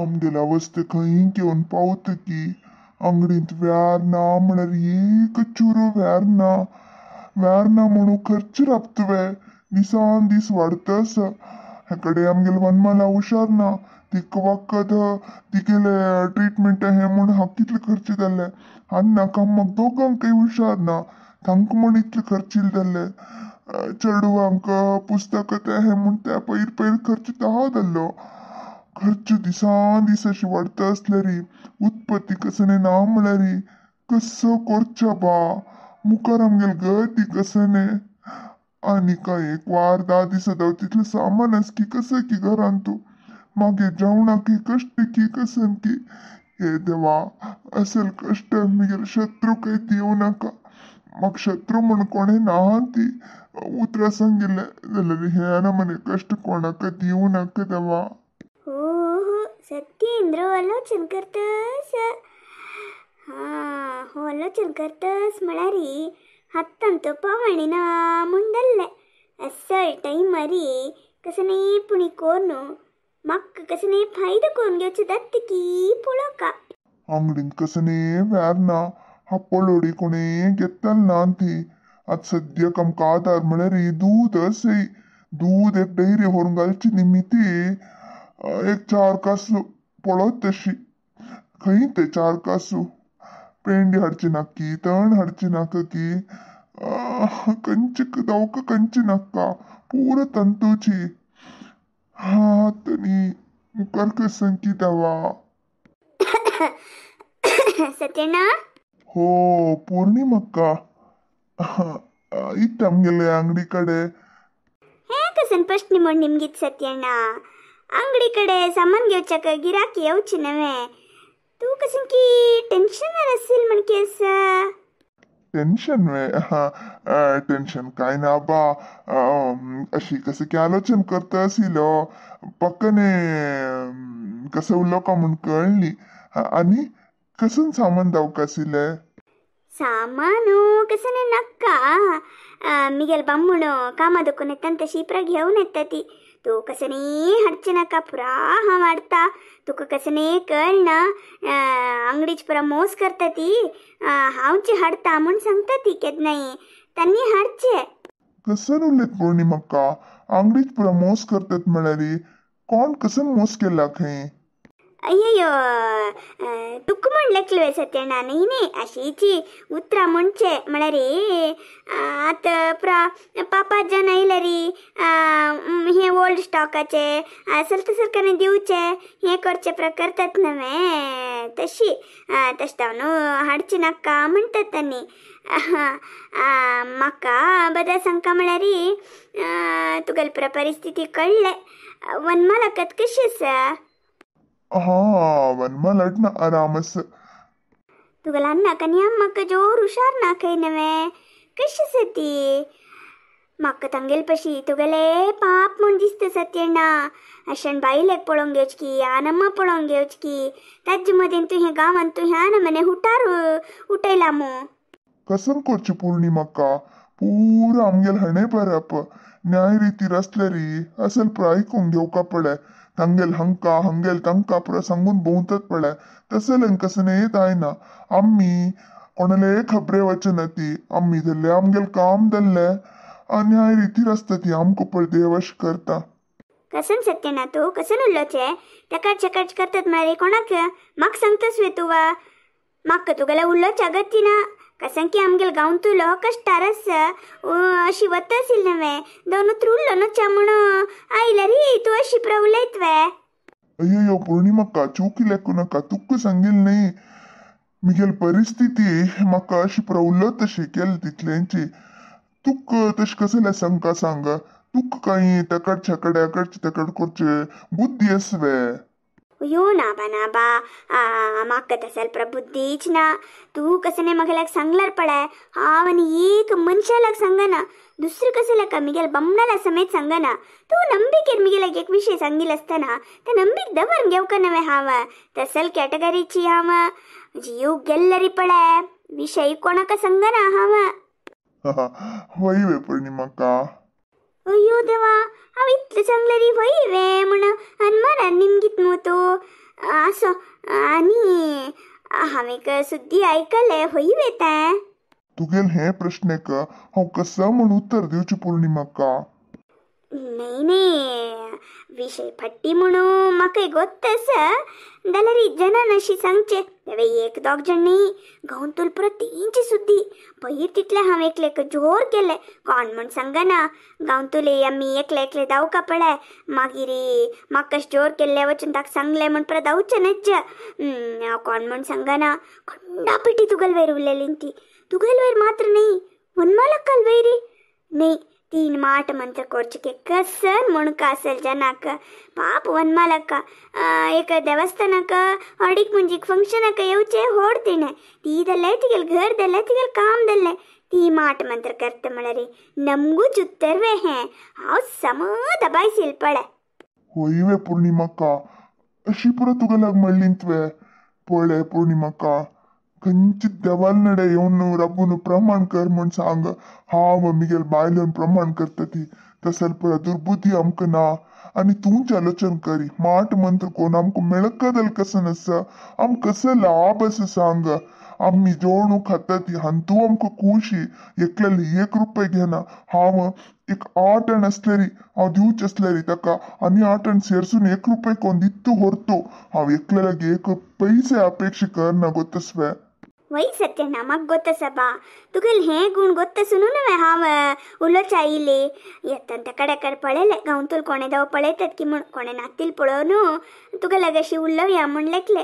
आमगेले अवस्थे खंय घेवन पावता की अंगडींत व्यार ना म्हळ्यार एक चुरो व्यार ना. व्यार ना म्हणून खर्च राबतवे दिसान दीस वाडत आसा. हेकडे आमगेले वनमाला हुशार ना, तिका वखद तिगेले ट्रिटमेंट हें म्हूण हाका कितले खर्च जाले. अन्नाक अम्माक दोगांकय हुशार ना, तांकां म्हूण इतले खर्चील जाले. चेडवांक पुस्तक ते हें म्हूण त्या पयर पयर खर्च धा जाल्लो. खर्च दिसान दीस अशी वाडता आसल्यारी उत्पत्ती कसने ना म्हळ्यारी कसो करच्या बा मुखार आमगेले गती कसने. आनी काय एक वार 10 दिसा धांव तितलें सामान आस की कसं की घरान तूं मागीर जेवणाक कश्ट की कसन की. हे देवा असल कश्ट म्हगेले शत्रूकय दिवं नाका. म्हाका शत्रू म्हूण कोणें ना ती उतरां सांगिल्लें जाल्यार हे ना मने कश्ट कोणाक दिवं नाका देवा. हो हो सत्येंद्र आलोचन करतस. हां हो आलोचन करतस म्हळ्यार हातांत पावणी ना म्हूण जाल्लें. असल टायमारी कसने पुणी कोरून म्हाका कसने फायदो करून घेवचो जाता की पळोवका. अंगडींत कसने व्यार ना, हाप्पलोडी कोणे घेतल ना ती. आतां सद्याक आमकां आदार म्हळ्यार दूद आसय. दूद एक डैरी व्हरून घालची निमिती एक 4 कासू पळत तशी. खंय ते 4 कासू पेंडी हाडची नाकी, तण हाडची नाका की कंच दावका कंच नाका पुरो तंतूची. हा तनी मुखार कसं की देवा. सत्यना. हो पौर्णिमक्का इत्त आमगेले अंगडी कಡೆ. हे कसन प्रश्न म्हण निमगीत सत्यಣ್ಣ, अंगडी कಡೆ सामान घेवच्याक गिराकी येवची नव्हे. तूं कसन की टेन्शन असेल म्हण केस. टेन्शन वे? टेन्शन काय ना बा. अशी कसं की आलोचन करता आशिल्लो पक्कने कसं उलोवका म्हूण कळ्ळी. आनी कसन सामान दावका आशिल्लें? सामानु कसने नक्का मिगेल बम्मुणु कामादकून येता शिप्रा घेवन येता ती. तूं कसने हाडचे नाका पुरा हांव हाडटा. तुका कसने कळना अंगडीच पुरा मोस करता ती. हांवची हाडटा म्हूण सांगता ती केन्नाय तांणी हाडचे. कसन उलयत पौर्णिमक्का, अंगडीच पुरा मोस करतात म्हळ्यार कोण कसन मोस केला खंय? अय्यो तुका म्हण लेखले सत्यण्णा न्ही न्ही अशीची उतरां म्हणचे म्हळ्यार आतां पुरा पापात जाण आयल्यारी हे ओल्ड स्टॉकाचे असल तसलकाने दिवचे हे करचे प्रा करतात नव्हे तशी. तशें जावन न्हू हाडचे नाका म्हणटात तांणी. म्हाका बद्दल सांगका म्हळ्यार तुगेले पुरा परिस्थिती कळ्ळें. वनमालाकत कशी आसा? हा वनमालाट ना आराम आसा. तुगेले अन्नाक आनी अम्माक जोर हुशार ना खंय नव्हे? कशी आसा ती? म्हाका तांगेले पशी तुगेले पाप म्हूण दिसता सत्यण्णा. अशें बायलेक पळोवंक घेवची की आनम्मा पळोवंक घेवची की ताजे मदीं तूं हे गांवांत तूं ह्या नमने हुटार उठयला मू. कसन करची पौर्णिमक्का, पुरा आमगेले हणे बरप न्याय रितीर आसल्यारी असल पुरा आयकूंक घेवका पडे. तांगेल हंका हंगेल तांकां पुरा सांगून भोंवतात पळय. तसलें कसने जायना. आमी कोणाले खबरे वचना ती. आमी जाल्ले आमगेले काम जाल्ले न्याय रितीर आसता ती. आमकां पळय देव अशें करता. कसन सत्यना तूं कसन उलोवचें? तेकाट चेकाट करतात म्हळ्यार कोणाक म्हाका सांगतास वे तूं वा? म्हाका तुगेलें उलोवच्या गती ना. कसं की आमगेले गांवतुलो कश्टार आसा अशी वता आशिल्लें नव्हे दोन उतरां उल्लो न्हू म्हूण आयल्यार तूं अशी पुरा उलयत वे? अय्यो पौर्णिमक्का चुकी लेखू नाका. तुका सांगील न्ही मिगेल परिस्थिती म्हाका अशी पुरा उलयत तशी केली तितल्यांची. तुका तशें कसलें सांगका सांग. तुका कांय तेकडच्या कडेन अकडचे तेकड करचे बुद्धी आसा वे? अयो ना बा ना बा म्हाका तसल पुरा बुद्धीच ना. तूं कसने म्हाका सांगल्यार पळय हांव आनी एक मनशाक सांगना, दुसरें कसल्याक मिगेल बमणाला समेत सांगना. तूं नंबिकेर मिगेल्याक एक विशय सांगिल आसतना ते नंबीक दवर घेवका नव्हे हांव तसल कॅटेगरीची. हांव जीव गेल्लरी पळय विशय कोणाक सांगना हांव. वय वे पौर्णिमक्का? अय्यो देवा हांव इतलें सांगल्यारी वय वे म्हूण अनमनान निमगीत न्हू तूं. आसो. आनी हांवें सुद्दी आयकलें हय वेता? तुगेल हे प्रश्नेक हांव कसं म्हण उत्तर दिवची पूर्णिमाक्का? न्हय न्हय, विशय फाटी म्हणून म्हाका गोत्त आसा, जाल्यार जनान अशी सांगचे तेवे एक दोग जण न्ही गांवतूल पुरो तेंची सुद्दी. पयर तितलें हांव एकलेक जोर केलें, कोण म्हण सांगना गांवतुले आमी एकले एकले धांवका पळय, मागीर म्हाका जोर केल्ले वचून ताका सांगलें म्हण परत धांवचें नज्ज. हांव कोण म्हण सांगना, खंडापिटी तुगेल वयर उरलेली ती, तुगेल वयर मात्र न्ही वनमालक्कल वयरी न्ही. तीन माट मंत्र कोर्चके कसन म्हणका असेल जनाक पाप वनमालक्का एक देवस्थानक अडीक मुंजीक फंक्शनक येवचे होड तिणे ती दल्ले तिगेल घर दल्ले तिगेल काम दल्ले ती माट मंत्र करता म्हळ्यार नमगूच उत्तरवे हें हांव सम दबायसील पळे. होय वे पूर्णिमाक्का, अशी पुरो तुगेल्याक म्हणलीं तुवें. पळय पूर्णिमाक्का, खंयची देवाल नडे येवन राबून प्रमाण कर म्हण सांग, हांव मिगेल बायलन प्रमाण करता ती तसल पुरो दुर्बुद्धी आमकां ना. आनी तूंच आलोचन करी माट मंत्र कोण आमकां मेळकदल कसन आसा, आमकां कसो लाभ आसा सांग. आमी जेवण खाता ती हांतू आमकां खुशी, एकल्याले एक रुपये घेना. हांव एक 8 आण आसल्यारी हांव दिवचे आसल्यारी ताका आनी 8 आण सेरसून 1 रुपये कोण दित्तू व्हरतो. हांव एकल्या लागीं एक पयशे अपेक्षा करना गोतस्वे. वय सत्यण्णा, म्हाका गोत्त आसा बा तुगेल हें गूण गोत्त आसून न्हय हांव उलोवच्या आयिल्ली. येतान त्या कडेकर पळयलें गांवतूल कोणें धांव पळयतात की म्हूण, कोणें नातील पळोवन तुगे लागीं अशी उलोवया म्हूण लेखलें.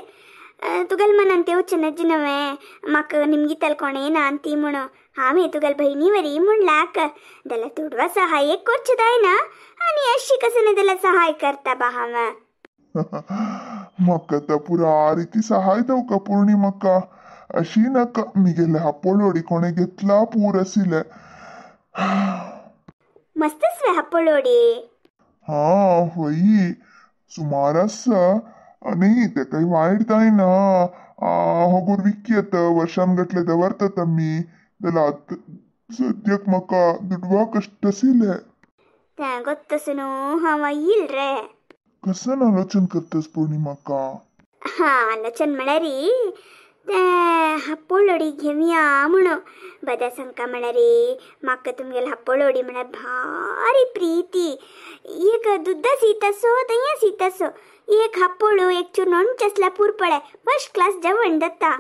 तुगेल मनान तेवचें नज्ज न्हय म्हाका निमगितल कोणें ना ती म्हणून हांवें तुगेल भयणी वरी म्हूण लाक जाल्यार दुडवा सहाय एक करचें जायना आनी अशी कसं न्ही जाल्यार सहाय करता बा हांव. म्हाका तर पुरा रिती सहाय जावका पूर्णिमाक्का, अशी नाका मिगेले हापोळोडी कोणें घेतला पूर आशिल्लें. मस्तच वे हापोळोडी? हा हय सुमार आसा न्ही, तें काही वायट जायना. होगोर विकी येता वर्षान गटले दवरतात आमी, जाल्यार आतां सद्याक म्हाका दुडवा कश्ट आशिल्लें. तें गोत्तस न्हू हांव येईल रे. कसन आलोचन करतस पूर्णिमाक्का? हा आलोचन म्हळ्यार तें हापोळोडी घेवया म्हणून बद्या सांगका म्हळ्यार म्हाका तुमगेले हापोळोडी म्हळ्यार भारी प्रिती. एक दुद्दा सीतासो दया सीतासो एक हापोळू एक चुनोणच आसल्यार पूर पळय फर्स्ट क्लास जेवण जाता.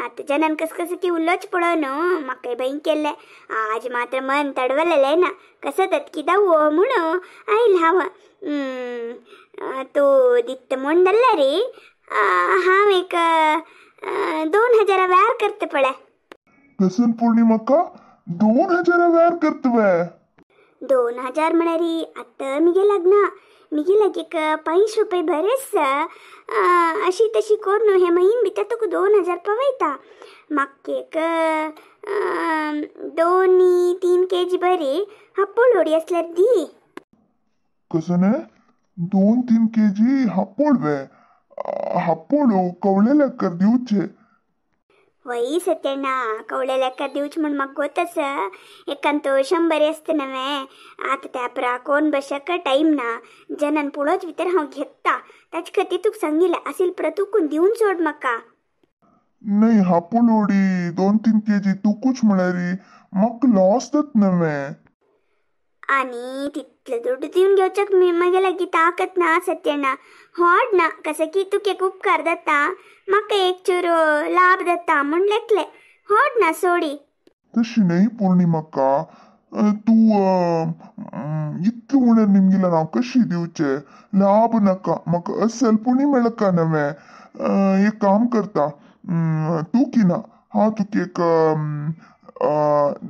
आतां जनान कस कसं की उलोच पळोव न्हू म्हाकाय भंय केल्लें. आज मात्र मन तडवलेलें ना कसं ततकी दावो म्हणून आयल हांव. तूं दित्त म्हूण जाल्यार रे हांव एक 2000 व्यार करता पळय. कसन पूर्णिमाक्का 2000 व्यार करता वे? 2000 म्हळ्यार आतां मिगे लग्न मिगे लागीं एक 5 रुपये बरेच अशी तशी करून हे म्हयन भितर तुका 2000 पावयता. म्हाका एक 2-3 केजी बरी हापोळोडी आसल्यार दी. कसं न्हय 2-3 केजी हापोळ वे? हापोळो कवळे लेकर दिवचे? वय सत्यण्णा, कवळे लेकर दिवचे म्हूण म्हाका गोत आसा. एकान तो 100 आसता नवें आतां त्या परा कोण बशक टायम ना, जनान पळोवच भितर हांव घेता ताचे खातीर तुका सांगिल्लें आसील परत तुकून दिवन सोड म्हाका. न्हय हापोळोडी 2-3 केजी तुकूच म्हळ्यार म्हाका लॉस जाता नवें. आनी तितले दुड्ड दिवन घेवच्याक म्हगे लागीं ताकत ना सत्यण्णा, होड ना. कसं की तुका एक उपकार जाता म्हाका एक चूर लाभ जाता म्हूण लेखलें, होड ना सोडी. तशी न्हय पूर्णिमाक्का, तूं इतलें उणें निमगिल्यार हांव कशी दिवचें? लाभ नाका म्हाका, असल पुणी मेळका नवें. एक काम करता तूं की ना हांव तुका एक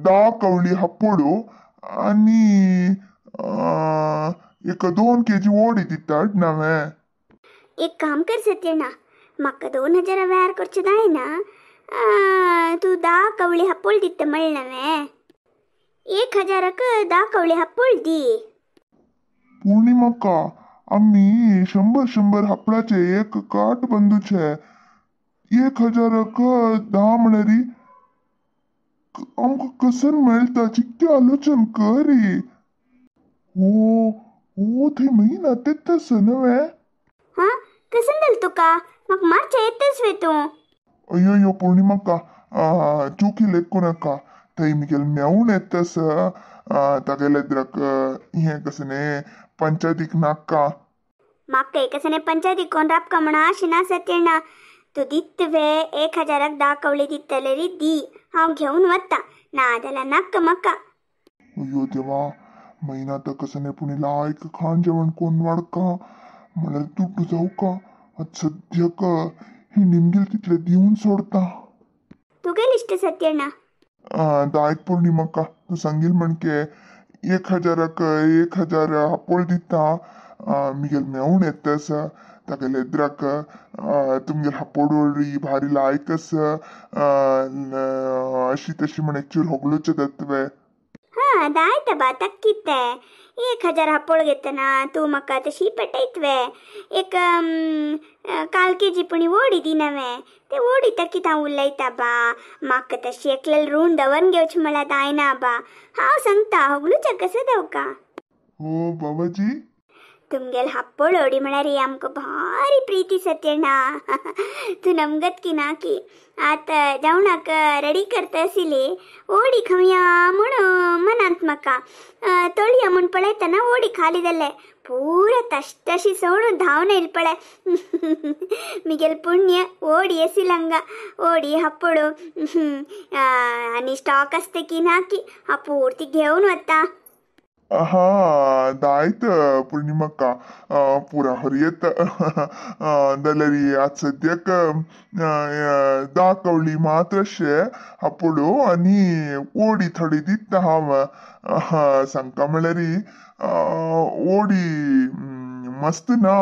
10 कवळी हापोळो आनी एक 2 केजी ओडी दिता नवें. एक काम कर सत्यण्णा, म्हाका 2000 व्यार करचें जायना, तूं 10 कवळी हापोळ दिता म्हणलें नवें, 1000क 10 कवळी हापोळ दी. पूर्णिमाक्का आमी 100-100 हापळाचे एक काट बंदूचे, 1000क 10 म्हळ्यार आमकां कसन मेळटा चिक्के आलोचन करी. हो हो थंय म्हयना तेच आसा नवें. हा कसन जालें तुका? म्हाका मातशें येतच वे तूं. अय्यो पौर्णिमाक्का, चुकी लेखू नाका. थंय मिगेल मेवून येतस तागेले द्रक हें कसने पंचायतीक नाका. म्हाका कसने पंचायतीक कोण राबका म्हणून आशें ना सत्यण्णा. तूं दित वे 1000 10 कवळी दितले री दी, हांव घेवन वता, ना जाल्यार नाका म्हाका. अय्यो देवा, मैना तर कसने पुणे लायक खाण जेवण कोण वाडका म्हळ्यार दुड्डू जावका. आतां सद्याक ही निमगेल तितले दिवन सोडता. तुगेल इश्ट सत्यण्णा. दायक पौर्णिमाक्का, तूं सांगील म्हणके 1000 1000 हापोळ दिता. मिगेल मेवून येतस तागेले एद्राक तुमगेल हापोड वळी भारी लायक आसा अशी तशी म्हण एकचूर होगलोचे तत्वे. हां दायत बा तक्किते 1000 हापोळ घेतना तूं म्हाका तशी पेटयतवे. एक काल केजी पुणी ओडी दिनवे ते ओडी तकीत हांव उलयता बा. म्हाका तशी एकल्याल रूण दवरून घेवचें म्हळ्यार जायना बा. हांव सांगता होगलूच्या कसो दवका. हो बाबाजी, तुमगेल हाप्पोळ ओडी म्हळ्यार ही आमकां भारी प्रीती सत्यण्णा. तूं नमगत की ना की आतां जेवणाक रेडी करता आशिल्ली ओडी खावया म्हूण मनांत म्हाका तळया म्हूण पळयतना ओडी खाली जाले पुरो तशतशी सोडून धांवन येयले पळय. मिगेल पुण्य ओडी आशिल्ली हांगा ओडी हाप्पोळो आनी स्टॉक आसता की ना की हांव पुर्ती घेवन वता. हा दायत पौर्णिमाक्का, पुरा हरयत जाल्यार आतां सद्याक 10 कवळी मात्र अशें हापोळो आनी ओडी थोडी दिता हांव. सांगता म्हळ्यार ओडी मस्त ना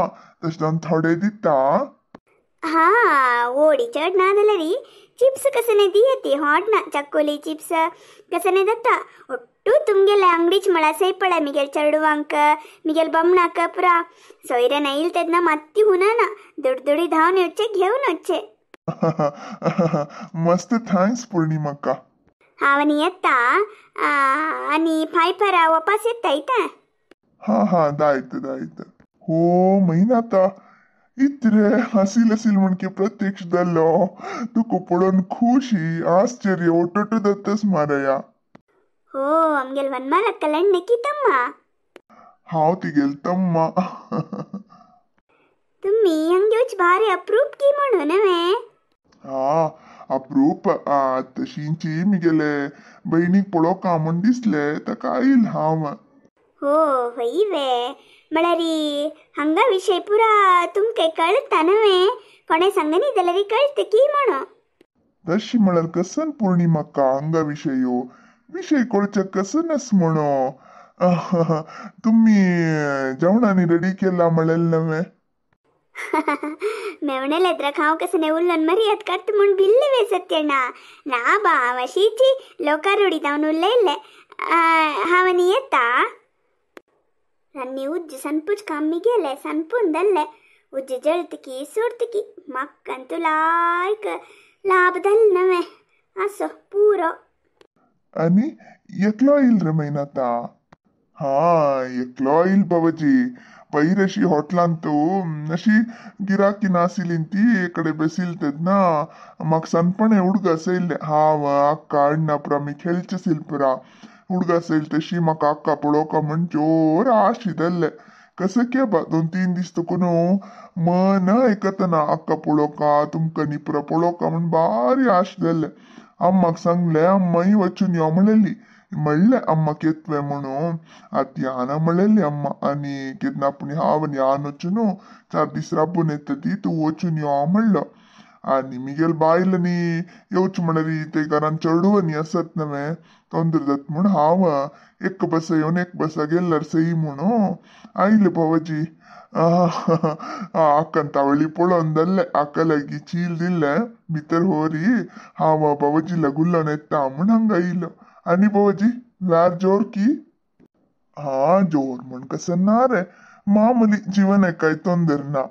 तशें जावन थोडे दिता. हा ओडी चड ना जाल्यार चिप्स कसने दियती हॉट ना चकोली चिप्स कसने जाता. ಒಟ್ಟು तुमगेले ಅಂಗಡಿच म्हळ्यार सय पळय मिगेल चेडवांक मिगेल बमणाक पुरा सोयऱ्यान येईल तेन्ना मात्ती हुना दुडदुडी धांवन येवचे घेवन वचचे. मस्त thanks पौर्णिमाक्का. हांव आनी येता आनी फायफरा वापास येता येता. हा हा दायत दायत. हो मैनाता इतरे हसील असील म्हणके प्रत्यक्ष जाल्लो तुका पळोवन खुशी आश्चर्य ओटोटो दत्तस मारया. हो आमगेल वनमालक्कल अण्णकी तम्मा. हांव तिगेल तम्मा. तुम्ही हांग भारी अप्रूप की म्हणून न्हय? हा अप्रूप. तशींची मिगेले बहिणीक पळोवका म्हूण दिसले ताका आयल हांव. हो हय वे, म्हळ्यार हांगा विशय पुरा तुमकां कळटा न्हय? कोणें सांगनी जाल्यार कळटा की म्हणून. तशी म्हळ्यार कसन पौर्णिमाक्का, हांगा विशयो विशय कळचे कसनस म्हणो. तुम्ही जेवणांनी रेडी केला म्हणलें नव्हे? मेवणेले हांव कसने उल्लोन मर्याद काडटा म्हूण भिल्ले वे सत्यण्णा. ना बा, हांव अशीची लोकारूढी जावन उलयल्लें. हांव आनी येता. आनी उज्ज सनपूच काम मिगेलें सनपून जाल्लें. उज्ज जळतकी सोडतकी म्हाका लायक लाभ जालें नवें. आसो पुरो. आनी एकलो येयल रे मैनाता? हा एकलो येयल बाबाजी. पयर अशी हॉटलांत तूं अशी गिराकी नाशिल्ली ती एकडे बशिल्ली तेन्ना म्हाका सनपणे उडगास येयल्लें. हांव अक्का अण्णा पुरा आमी खेळचे आशिल्ले पुरा उडगास येयले तशी म्हाका अक्का पळोवका म्हूण जोर आशी जाल्लें. कसं के बा 2-3 दीस तुका न्हू मन आयकतना अक्का पळोवका तुमकां न्ही पुरा पळोवका म्हूण भारी आश जाल्लें. अम्माक सांगलें, अम्माय वचून यो म्हणलेली. म्हणलें अम्माक येतवे म्हणून. आतां याना म्हणलेली अम्मा आनी केन्ना पूण हांव आनी यान वचून 4 दीस राबून येता ती तूं वचून यो म्हणलो. आनी मिगेल बायल आनी येवचें म्हणल्यार ते घरान चेडूं आनी आसत न्हय तोंदर जाता म्हूण हांव एक बसा येवन एक बसा गेल्यार सई म्हणून आयले बाबाजी. आक्कान तावळी पळोवन जाल्लें. आक्का लागीं चील दिल्लें भितर होरी हांव बाबाजी लागुल्लोन येता म्हूण हांगा येयलो. आनी बाबाजी व्यार जोर की? हा जोर म्हूण कसं ना रे, मामूली जीवन काय तोंदर ना.